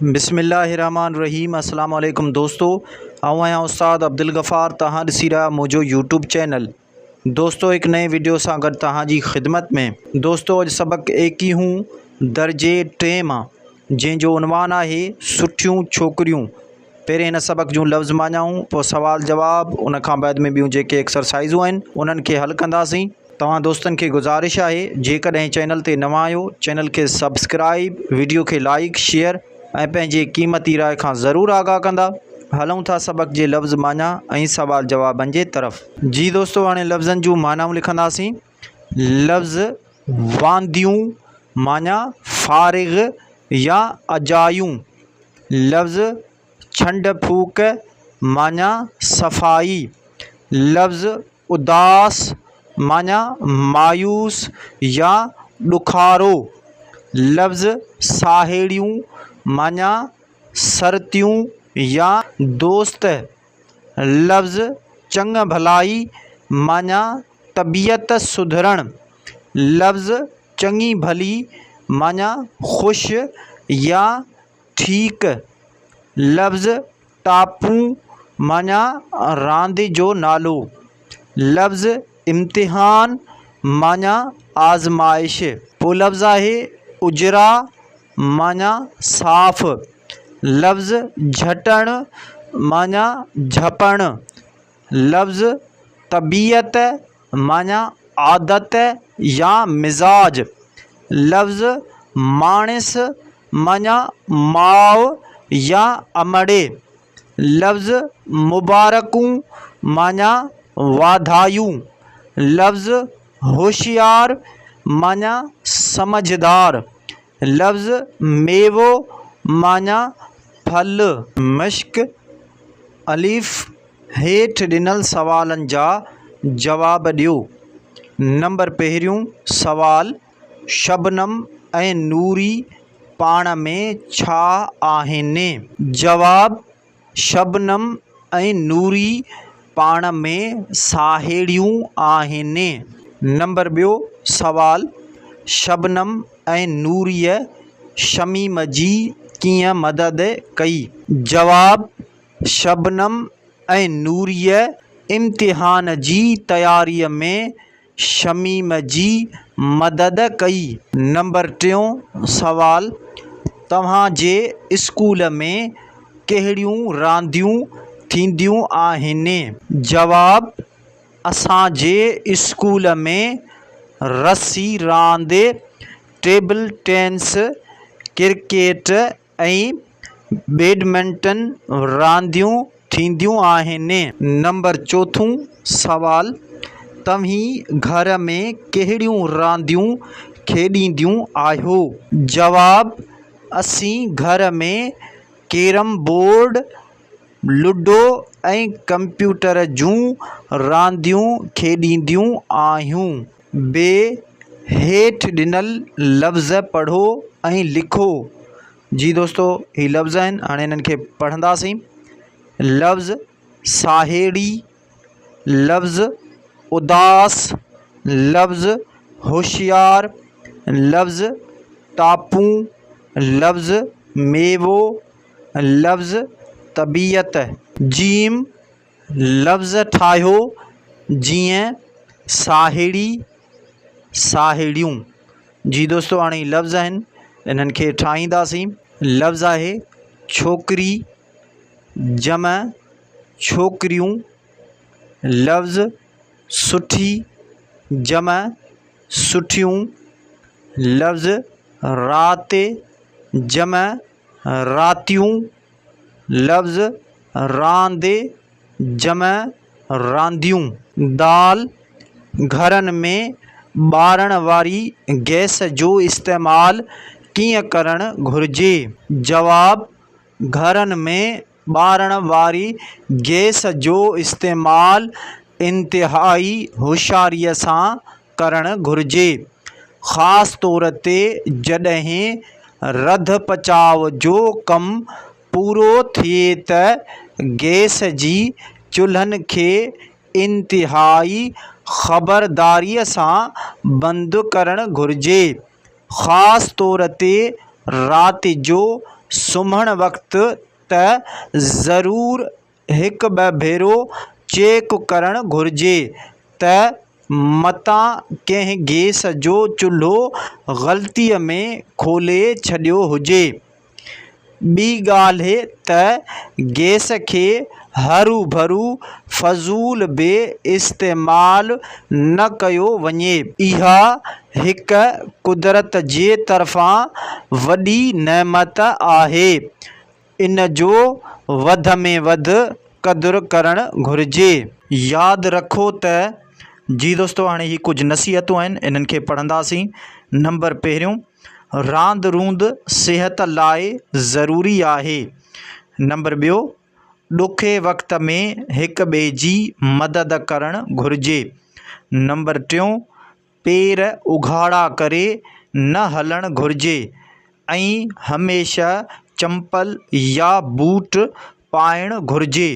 بسم الله الرحمن الرحيم السلام عليڪم دوستو آئون آهيان استاد عبدالغفار توهان ڏسي رهيا منهنجو يوٽيوب چينل دوستو هڪ نئين وڊيو سان گڏ توهان جي خدمت ۾ دوستو اڄ سبق ايڪيهون درجي ٽئين مان جنهن جو عنوان آهي سٺيون ڇوڪريون پهرين هن سبق جون لفظ معنائون پوء سوال جواب ان کان بعد ۾ ٻيون جيڪي ايڪسرسائزون آهن انهن کي حل ڪنداسين توهان دوستن کي گذارش آهي جيڪڏهن چينل تي نوان آهيو چينل کي سبسڪرائيب وڊيو کي لائيڪ شيئر ۽ پنهنجي قيمتي راء کان ضرور آگاهه ڪندا هلون ٿا سبق جي لفظ معنيٰ ۽ سوال جوابن جي طرف. جي دوستو هاڻي لفظن جون معنائون لکنداسين لفظ وانديون معنيٰ فارغ يا اجايون لفظ ڇنڊ ڦوڪ معنيٰ صفائي لفظ اداس معنيٰ مايوس يا ڏکارو. لفظ ساهيڙيون معنيٰ سرتيون يا دوست. لفظ چڱ ڀلائي معنيٰ طبيعت سڌرڻ. لفظ چڱي ڀلي معنيٰ خوش يا ٺيڪ. لفظ ٽاپون معنيٰ راند جو نالو. لفظ امتحان معنيٰ آزمائش. پوء لفظ آهي اجرا معنيٰ صاف. لفظ جهٽڻ معنيٰ جهپڻ. لفظ طبيعت معنيٰ عادت يا مزاج. لفظ ماڻس معنيٰ ماء يا امڙي. لفظ مبارڪون معنيٰ واڌايون. لفظ هوشيار معنيٰ سمجهدار. لفظ ميوو معنيٰ ڦل. مشق، الف، هيٺ ڏنل سوالن جا جواب ڏيو. نمبر پهريون سوال، شبنم ۽ نوري پاڻ ۾ ڇا آهن؟ جواب، شبنم ۽ نوري پاڻ ۾ ساهيڙيون آهن. نمبر ٻيو سوال، شبنم ۽ نوريء شميم جي ڪيئن مدد ڪئي؟ جواب، شبنم ۽ نوريء امتحان جي تياريء ۾ شميم جي مدد ڪئي. نمبر ٽيون سوال، توهان جي اسڪول ۾ ڪهڙيون رانديون ٿينديون آهن؟ جواب، اسان جي اسڪول ۾ رسي راند، ٽيبل ٽينس، ڪرڪيٽ ۽ بيڊمنٽن رانديون ٿينديون آهن. نمبر چوٿون سوال، توهين گهر ۾ ڪهڙيون رانديون کيڏينديون آهيو؟ جواب، اسين گهر ۾ ڪيرم بورڊ، لوڊو ۽ ڪمپيوٽر جون رانديون کيڏينديون آهيون. بي، هيٺ ڏنل لفظ پڙهو ۽ لکو. جي دوستو هي لفظ آهن هاڻي انهن کي پڙهنداسين. لفظ ساهيڙي، لفظ اداس، لفظ هوشيار، لفظ ٽاپون، لفظ ميوو، لفظ طبيعت. جيم، لفظ ٺاهيو جيئن ساهيڙي، ساهيڙيون. جي دوستو هاڻي هي لفظ آهن انهن کي ٺاهينداسين. لفظ آهي ڇوڪري جمع ڇوڪريون. لفظ سٺي جمع سٺيون. لفظ رات جمع راتيون. لفظ راند جمع رانديون. دال، گهرن ۾ ٻارڻ واري گئس جو استعمال ڪيئن ڪرڻ گهرجي؟ جواب، گهرن ۾ ٻارڻ واري گئس جو استعمال انتهائي هوشياريء سان ڪرڻ گهرجي، خاص طور تي جڏهن رڌ پچاء جو ڪم پورو ٿئي ته گئس جي چلهن کي انتهائي خبرداريء سان بند ڪرڻ گهرجي، خاص طور تي رات جو سمهڻ وقت ته ضرور هڪ ٻه ڀيرو چيڪ ڪرڻ گهرجي ته متان ڪنهن گيس جو چلهو غلطيء ۾ کولي ڇڏيو هجي. ٻي ڳالهه ته گيس کي هروڀرو فضول به استعمال نه ڪيو وڃي. اها هڪ قدرت جي طرفان وڏي نعمت آهي. ان جو وڌ ۾ وڌ قدر ڪرڻ گهرجي. ياد رکو ته جي دوستو هاڻي هي ڪجهه نصيحتون آهن انهن کي پڙهنداسين نمبر پهريون راند روند صحت لاء ضروري آهي. نمبر ٻيو، ڏکئي وقت ۾ هڪ ٻئي جي مدد ڪرڻ گهرجي. نمبر ٽيون، پير اگهاڙا ڪري نه هلڻ گهرجي ۽ هميشه چمپل يا بوٽ پائڻ گهرجي.